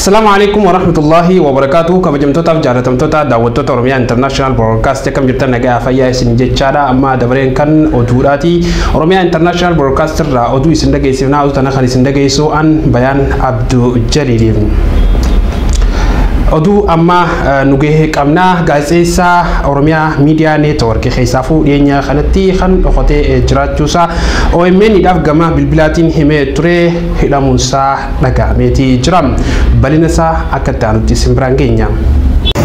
Assalamu alaikum warahmatullahi wabarakatuh. Kabajamtootaaf jaalatamtoota daawwattoota Oromiyaa International Broadcast akkam jirtan nagaa fayyaa isin jechaadha. Amma dabareen kan oduudhaati. Oromiyaa International Broadcast irraa oduu isin dhageessifnaa. Oduu tana kan isin dhageessu an Bayaan Abduu Jaliili. Oduu amma nu gahee qabnaa gaazexeessaa Oromiyaa Miidiyaa Neetwoork keessaafuu dhiyeenya kanatti kan dhokatee jiraachuusaa OMN dhaaf gama bilbilaatiin himee ture hidhamuunsaa dhagahameetii jira. Bal'ina isaa akka itti aanutti isin biraan geenya.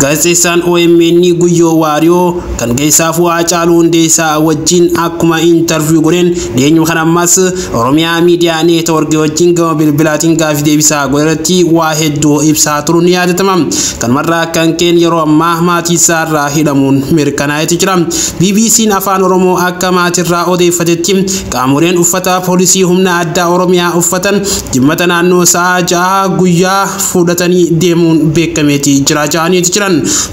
Gaazexeessaan OMN Guyyoo Waariyoo kan keessaafuu Haacaaluu Hundeessaa wajjin akkuma intarviiyuu godheen dhiyeenyuma kana ammas Oromiyaa Miidiyaa Neetwoorkii wajjin gama bilbilaatiin gaaffii deebisaa godhetti waa hedduu ibsaa turuun ni yaadatama. Kanumarraa kan ka'een yeroo ammaa maatii isaarraa hidhamuun mirkanaa'etu jira. BBC'n Afaan Oromoo akka maatirraa odeeffatetti qaamoleen uffata poolisii humna addaa Oromiyaa uffatan jimmata naannoo sa'a 6 guyyaa fudhatanii deemuun beekameeti jira ja'aniitu jiran.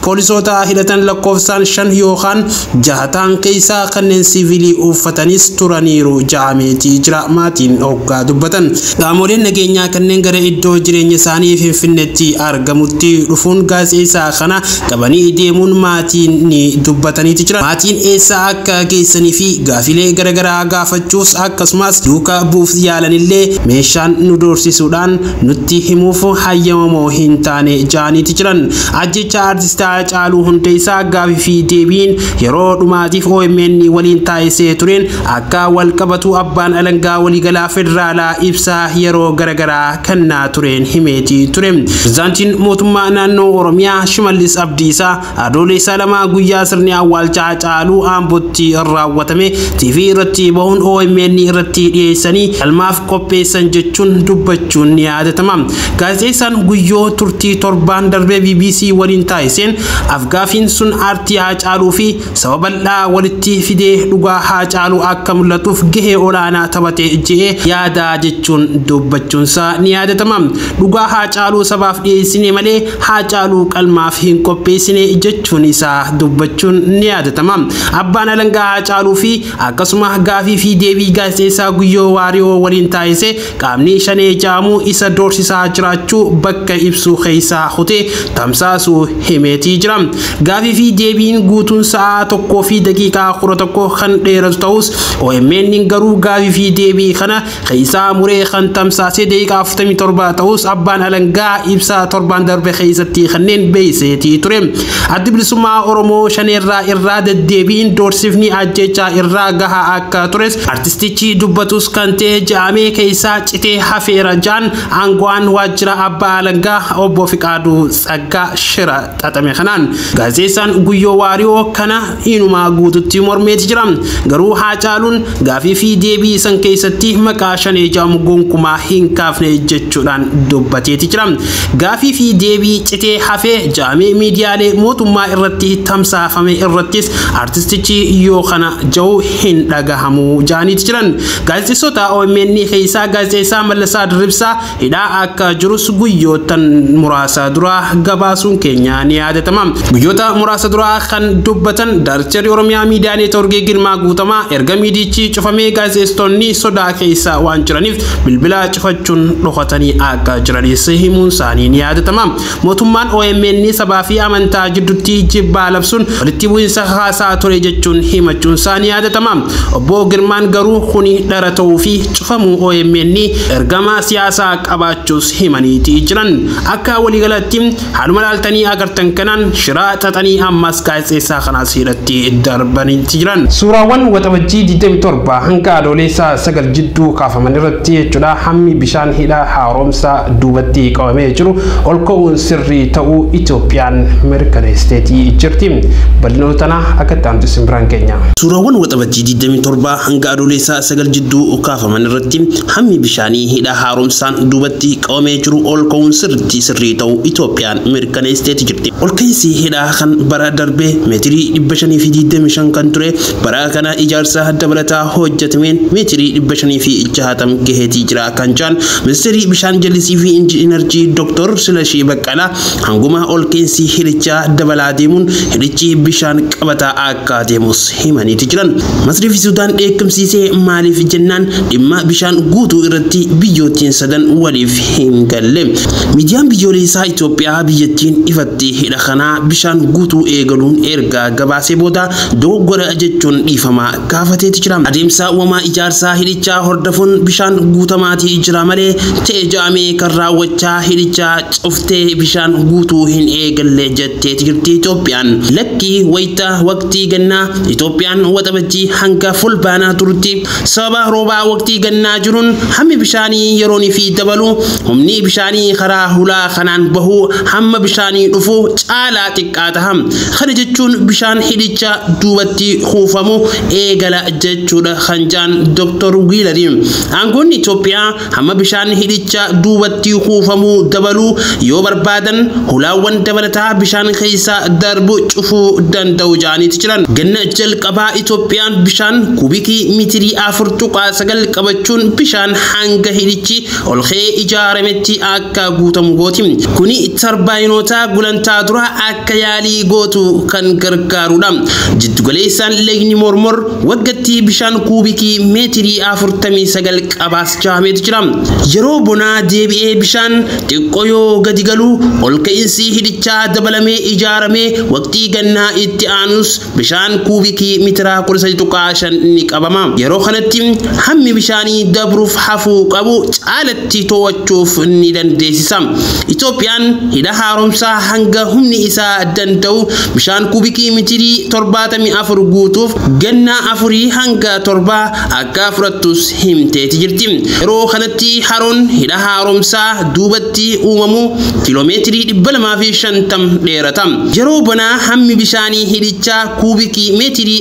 Poolisoota hidhatan lakkoofsaan 5 yookaan 6 ta'an keessaa kanneen siivilii uffatanis turaniiru ja'ameeti jira maatiin hoggaa dubbatan. Qaamoleen nageenyaa kanneen gara iddoo jireenya isaanii Finfinneetti argamutti dhufuun gaazexeessaa kana qabanii deemuun maatiin ni dubbataniitu jira. Maatiin eessa akka geessanii fi gaafilee garaagaraa gaafachuus akkasumas duukaa bu'uuf yaalanillee meeshaan nu doorsisuudhaan nutti himuuf hayyamamoo hin taane ja'aniitu jiran. Ajjecha artistaa Haacaaluu Hundeessaa gaaffii fi deebiin yeroo dhumaatiif OMN waliin taasisee tureen akka wal qabatu abbaan alangaa waliigalaa federaalaa ibsaa yeroo garaagaraa kennaa tureen himeetii ture. Pirezidaantiin mootummaa naannoo Oromiyaa Shimallis Abdiisaa adoolessa 2 guyyaa sirni awwaalcha Haacaaluu Ambootti raawwatame TV irratti bahuun OMN irratti dhiyeessanii qalmaaf qopheessan jechuun dubbachuun ni yaadatama. Gaazexeessaan Guyyoo turtii torbaan darbee BBC waliin taasiseen afgaafiin sun aartii Haacaaluu fi sababa bal'aa walitti fidee dhugaa Haacaaluu akka mul'atuuf gahee olaanaa taphate je'ee yaada jechuun dubbachuunsaa ni yaadatama. Dhugaa Haacaaluu sabaaf dhiyeessine malee Haacaaluu qalmaaf hin qopheessine jechuun isaa dubbachuun ni yaadatama. Abbaan alangaa Haacaaluu fi akkasuma gaafii fi deebii gaazexeessaa Guyyoo Waariyoo waliin taasise qaamni shanee jaamuu isa doorsisaa jiraachuu bakka ibsu keessaa kutee tamsaasuu himeetii jira. Gaafii fi deebiin guutuun sa'a 1:11 kan dheeratu ta'us OMN garuu gaafii fi deebii kana keessaa muree kan tamsaasee daqiiqaa 47 ta'us abbaan alangaa ibsaa torbaan darbe keessatti kanneen beeyseetii ture. Addi bilisummaa Oromoo shaneerraa irraa deddeebiin doorsifni ajjechaa irraa gahaa akka tures artistichi dubbatus kan ta'e ja'amee keessaa citee hafeera ja'an aango'aan waajjira abbaa alangaa obbo Fiqaaduu Tsaggaa Shira xaxame kanaan gaazexeessaan Guyyoo Waariyoo kana inumaa guututti mormeeti jira. Garuu Haacaaluun gaafii fi deebii san keessatti maqaa shanee jedhamu gonkumaa hin kaafne jechuudhaan dubbateeti jira. Gaafii fi deebii citee hafee ja'amee miidiyaalee mootummaa irratti tamsaafame irrattis artistichi yoo kana ja'u hin dhagahamu ja'aniiti jiran. Gaazexeessota OMN keessaa gaazexeessaa Mallasaa Dirribsaa hidhaa akka jirus guyyootan muraasa duraa gabaasuun keenya ni yaadatama. Guyyoota muraasa duraa kan dubbatan Daarektarri Oromiyaa Miidiyaa Neetwoorkii Girmaa Guutamaa erga miidichi cufamee gaazexeessitoonni sodaa keessa waan jiraniif bilbila cufachuun dhokatanii akka jiranis himuun isaanii ni yaadatama. Mootummaan OMN sabaa fi amantaa jidduutti jibbaa labsuun walitti bu'iinsa haasaa ture jechuun himachuun isaa ni yaadatama. Obbo Girmaan garuu kuni dhara ta'uu fi cufamuu OMN ergama siyaasaa qabaachuus himaniitii jiran. Akka waliigalatti haaluma laaltanii agartan kanaan shiraa xaxanii ammas gaazexeessaa kanaas hidhatti darbaniiti jiran. Suuraawwan waxabajjii 27 hanga adoolessa 9 jidduu kaafaman irratti jechuudha hammi bishaan hidha haaromsa duubatti qabamee jiru ol ka'uun sirrii ta'uu Itoophiyaan mirkaneessiteetii jirti. Bal'inoota tana akka itti aantu isin biraan keenya. Suuraawwan waxabajjii 27 hanga adoolessa 9 jidduu kaafaman irratti hammi bishaanii hidha haaromsaan duubatti qabamee jiru ol ka'uun sirrii ta'uu Itoophiyaan mirkaneessiteeti jirti. jirti. Olka'iinsi hidhaa kan bara darbee meetirii 525 kan ture bara kana ijaarsa dabalataa hojjetameen meetirii 560 gaheetii jira kan jedhan ministeerri bishaan jallisii fi inarjii Dr. Silashii Baqqalaa hanguma olka'iinsi hidhichaa dabalaa deemuun hidhichi bishaan qabataa akka deemus himaniiti jiran. Masrii fi Sudaan dheekkamsiisee maaliif jennaan dhimma bishaan guutuu irratti biyyoottiin sadan waliif hin galle. Miidiyaan biyyoolessaa Itoophiyaa biyyattiin ifatti hidha kanaa bishaan guutuu eegaluun erga gabaasee booda dogoggora jechuun dhiifama gaafateeti jira. Adeemsa uumamaa ijaarsaa hidhichaa hordofuun bishaan guutamaatii jira malee ta'e ja'amee kan raawwachaa hidhichaa cuftee bishaan guutuu hin eegalle jetteeti jirti Itoophiyaan. Lakkii wayita waqtii gannaa Itoophiyaan waxabajjii hanga fulbaanaa turutti sababa roobaa waqtii gannaa jiruun hammi bishaanii yeroonii fi dabalu humni bishaanii karaa hulaa kanaan bahu hamma bishaanii dhufu caalaa xiqqaa taha. Kana jechuun bishaan hidhicha duubatti kuufamu eegala jechuudha kan jedhan Dr. Wiilari. Aangoonni Itoophiyaa hamma bishaan hidhicha duubatti kuufamu dabaluu yoo barbaadan hulaawwan dabalataa bishaan keessa darbu cufuu danda'u jedhaniiti jiran. Ganna jalqabaa Itoophiyaan bishaan kuubikii miitirii 4.9 qabachuun bishaan hanga hidhichi ol ka'ee ijaarametti akka guutamu gooti. Kuni tarbaayinoota gulantaa dura akka yaalii gootu kan gargaarudha. Jiddugaleessaan lagni Mormor waggaatti bishaan kuubikii meetirii 49 qabaas jahameetu jira. Yeroo bonaa deebi'ee bishaan xiqqoo yoo gadi galu ol ka'iinsi hidhichaa dabalamee ijaaramee waqtii gannaa itti aanus bishaan kuubikii meetira 13.5 ni qabama. Yeroo kanatti hammi bishaanii dabruuf hafuu qabu caalatti to'achuuf ni dandeessisa. Itoophiyaan hidha haaromsaa hanga humni isaa danda'u bishaan kuubikii meetirii 74 guutuuf ganna 4 hanga 7 akka fudhattus himteeti jirti. Yeroo kanatti haroon hidha haaromsaa duubatti uumamu kiiloomeetirii 250 dheerata. Yeroo bonaa hammi bishaanii hidhichaa kuubikii meetirii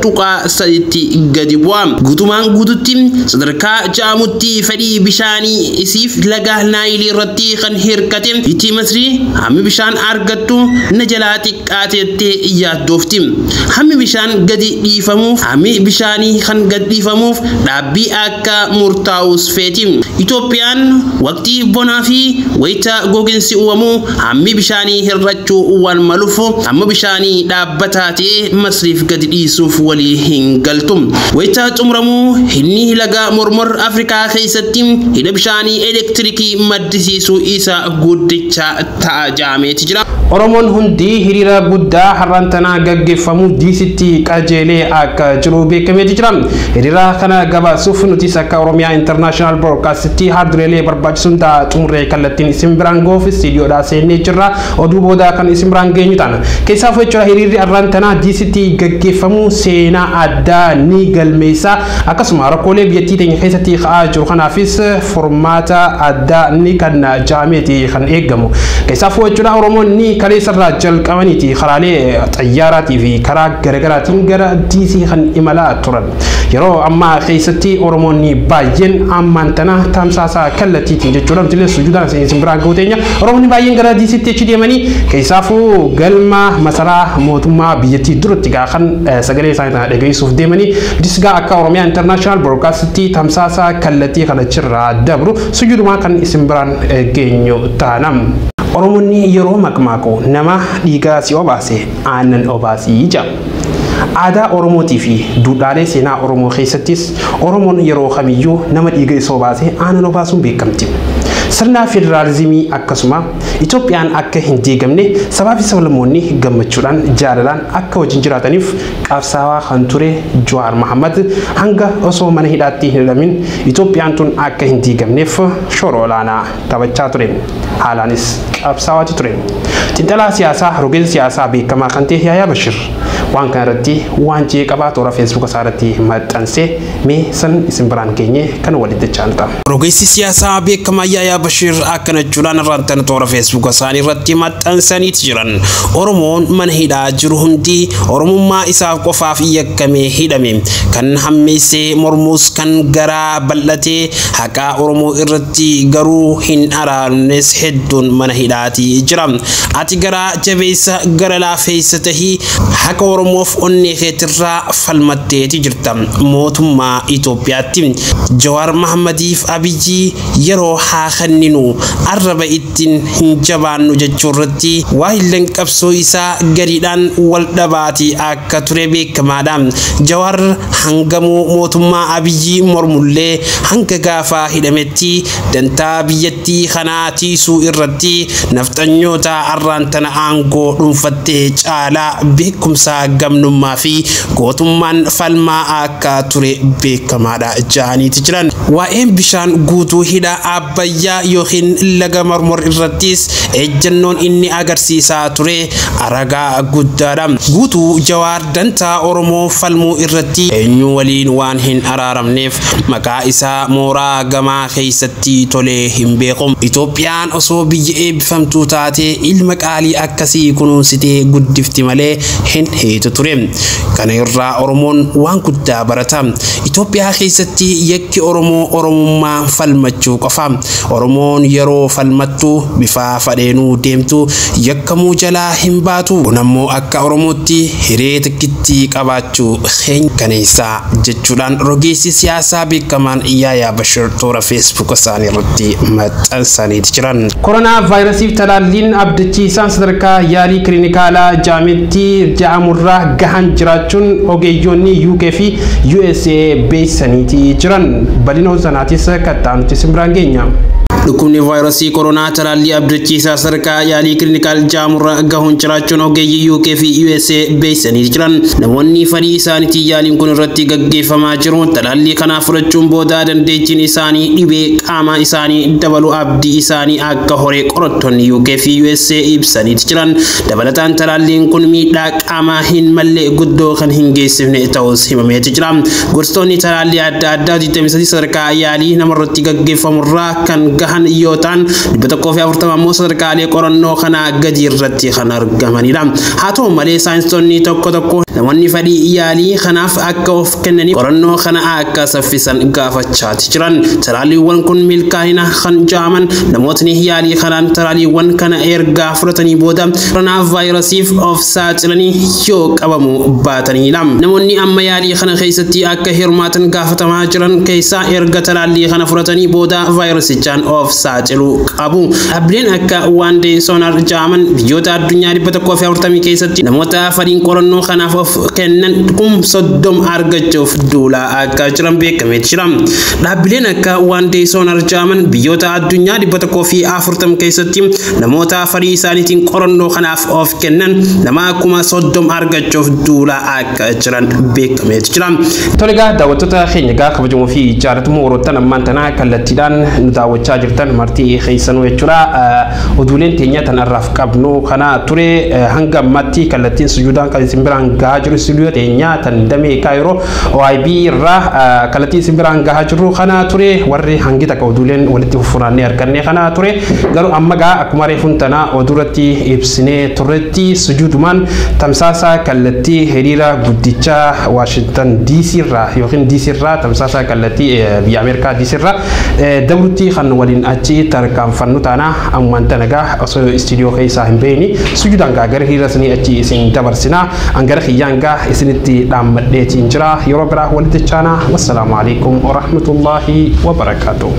49.3 gadi bu'a. Guutumaan guututti sadarkaa ja'amutti fedhii bishaanii isiif laga Naayilii irratti kan hirkate itti Masrii hammi bishaan argattu na jalaa xiqqaateettee yaaddoofti. Hammi bishaan gadi dhiifamuuf hammi bishaanii kan gadi dhiifamuuf dhaabbii akka murtaa'us feeti. Itoophiyaan waqtii bonaa fi wayita gogiinsi uumamu hammi bishaanii hir'achuu waan maluuf hamma bishaanii dhaabbataa ta'e Masriif gadi dhiisuuf walii hin galtu. Wayita xumuramuu hidhni laga Mormor Afrikaa keessatti hidha bishaanii elektirikii maddisiisuu isa guddicha ta'a jaameeti jira. Oromoon hundi hiriira guddaa har'aan tanaa gaggeeffamu diisitti qajeelee akka jiru beekameeti jira. Hiriira kana gabaasuuf nutis akka Oromiyaa International Broadcastitti haardureelee barbaachisuun ta'a xumurree kallattiin isin biraan goof istiidiyoodhaa seennee jirra. Oduu booda kan isin biraan geenyu taana. Keessaafuu jechuudha hiriirri har'aan tanaa diisitti gaggeeffamu seenaa addaa ni galmeessa. Akkasuma rakkoolee biyyattii teenya keessatti ka'aa jiru kanaafis furmaata addaa ni kenna jaameeti kan eegamu. Keessaafuu jechuudha Oromoonni kaleessarraa jalqabaniiti karaalee xayyaaraatii fi karaa garaagaraatiin gara diisii kan imalaa turan. Yeroo ammaa keessatti Oromoonni baay'een ammaan tana tamsaasa kallattiitiin jechuudha. Nuti illee sujuudhaan isin biraan ga'uu teenya. Oromoonni baay'een gara diisiitti achi deemanii keessaafuu galma masaraa mootummaa biyyattii duratti gaa kan sagalee isaanii tana dhageessuuf deemanii nutis gaa akka Oromiyaa International Broadcastitti tamsaasa kallattii kana achirraa dabru sujuudumaa kan isin biraan geenyu taana. Oromoonni yeroo maqmaaqu nama dhiigaa si obaase aannan obaasii jedha. Aadaa Oromootii fi duudhaalee seenaa Oromoo keessattis Oromoon yeroo kamiyyuu nama dhiiga isa obaase aannan obaasuun beekamti. Sirna federaalizimii akkasuma Itoophiyaan akka hin diigamne sabaa fi sablammoonni gammachuudhaan jaalalaan akka wajjin jiraataniif qabsaawaa kan ture Jawaar Mohammad hanga osoo mana hidhaatti hin hidhamin Itoophiyaan tun akka hin diigamneef shoora olaanaa taphachaa ture. Haalaanis qabsaawaati ture. Xiinxalaa siyaasaa rogeessa siyaasaa beekamaa kan ta'e Yaayaa Bashir Waan kana irratti waan jee qabaa toora Feesbuuka isaa irratti maxxansee mee san isin biraan geenye kan walitti chaanta. Rogeessi siyaasaa beekamaa Yaayaa Bashiir akkana jechuudhaan irraan toora Feesbuuka isaanii irratti maxxansaniiti jiran. Oromoon mana hidhaa jiru hundi Oromummaa isaaf qofaaf yakkamee hidhame. Kan hammeessee mormuus kan garaa bal'atee haqaa Oromoo irratti garuu hin araarnes hedduun mana hidhaatii jira. Ati garaa jabeessa gara laafeessa tahii haqa Oromoof onnee keetirraa falmatteeti jirta. Mootummaa Itoophiyaatti Jawaar Mahmadiif Abiyyi yeroo haa kenninu arraba ittiin hin jabaannu jechuu irratti waahillan qabsoo isaa gariidhaan wal dhabaatii akka ture beekamaadha. Jawaar hangamuu mootummaa Abiyyi mormullee hanga gaafaa hidhametti dantaa biyyattii kanaa tiisuu irratti nafxanyoota arraan tana aangoo dhuunfattee caalaa beekumsa gamnummaa fi gootummaan falmaa akka ture beekamaadha ja'aniiti jiran. Waa'een bishaan guutuu hidha Abbayyaa yookiin laga Mormor irrattis ejjennoon inni agarsiisaa ture aragaa guddaadha. Guutuu Jawaar dantaa Oromoo falmuu irratti eenyu waliin waan hin araaramneef maqaa isaa mooraa gamaa keessatti tolee hin beeku. Itoophiyaan osoo biyya eebbifamtuu taatee ilma qaalii akkasii kunuunsitee guddifti malee hin hiitu ture. Kana irraa Oromoon waan guddaa barata. Itoophiyaa keessatti yakki Oromoo Oromummaa falmachuu qofa. Oromoon yeroo falmattu bifa fadheenuu deemtu yakkamuu jalaa hin baatu. Kun ammoo akka Oromootti hiree takkitti qabaachuu kaneessaa jechuudhaan rogeessi siyaasaa beekamaan Yaayaa Bashir toora Feesbuuka isaanii irratti maxxansaniiti jiran. Koronaa vaayirasiif talaalliin abdachiisaan sadarkaa yaalii kilinikaalaa jaametti ja'amurraa gahan jiraachuun ogeeyyoonni UK fi USA beeksisaniiti jiran. Bal'ina sanaatis kattaanutti simbiraan geenya. Dhukkubni vaayirasii koronaa talaallii abdachiisaa sadarkaa yaalii kilinikaal jaamurra gahuun jiraachuun ogeeyyii UK fi USA beeksisanii jiran. Namoonni fedhii isaaniitiin yaaliin kun irratti gaggeeffamaa jiru. Talaallii kana fudhachuun booda dandeettiin isaanii dhibee qaama isaanii dabaluu abdii isaanii akka horee qorattoonni UK fi USA ibsanii jiran. Dabalataan talaalliin kun miidhaa qaamaa hin malle guddoo kan hin geessifne ta'us himameeti jira. Gorsitoonni talaallii adda addaa 23 sadarkaa yaalii namarratti gaggeeffamurraa kan gahan yoo ta'an 140 ammoo sadarkaalee qorannoo kanaa gadi irratti kan argamanidha. Haa ta'u malee saayinsistoonni tokko tokko namoonni fedhii yaalii kanaaf akka of kennanii qorannoo kana akka saffisan gaafachaati jiran. Talaalliiwwan kun milkaa'ina kan jaaman namootni yaalii kanaan talaalliiwwan kana ergaa fudhatanii booda koronaa vaayirasiif of saaxilanii yoo qabamu baatanidha. Namoonni amma yaalii kana keessatti akka hirmaatan gaafatamaa jiran keessaa erga talaallii kana fudhatanii booda vaayirasichaan of saaxiluu qabu. Dhaabbileen akka One Day Sonar jaaman biyyoota addunyaa 140 keessatti namoota fedhiin qorannoo kanaaf of kennan 30,000 argachuuf duulaa akka jiran beekamee jira. Dhaabbileen akka One Day Sonar jaaman biyyoota addunyaa 140 keessatti namoota fedhii isaaniitiin qorannoo kanaaf of kennan nama 30,000 argachuuf duulaa akka jiran beekamee jira. Tole egaa daawwattoota keenya egaa kabajamoo fi jaallatamoo hordoftoota ammaan tanaa kallattiidhaan nu daawwachaa jirtan martii keessanuu jechuudha. Oduuleen teenya tan irraaf qabnu kana ture hanga ammaatti kallattiin sujuudaan kan isin biraan gahaa jiru istuudiyoo teenya tan damee Kaayiroo OIB irraa kallattiin isin biraan gahaa jiru kana ture warri hangi takka oduuleen walitti fufunaannee arganne kana ture garuu amma gaa akkuma reefuun tana oduurratti ibsinee turretti sujuudumaan tamsaasa kallattii hiriira guddicha Waashintan DC irraa yookiin DC irraa tamsaasa kallattii biyya Ameerikaa DC irraa dabrutti kan waliin achi tarkaanfannu taana ammaan tana gaa osoo istuudiyoo keessaa hin beeyni sujuudaan gaa gara hiriira isinii achi isin dabarsinaa angara kiyyaan gaa isinitti dhaammadheetiin jira yeroo biraa walitti chaanaa wassalaamu alaikum warahmatullaahi wabarakaatuh.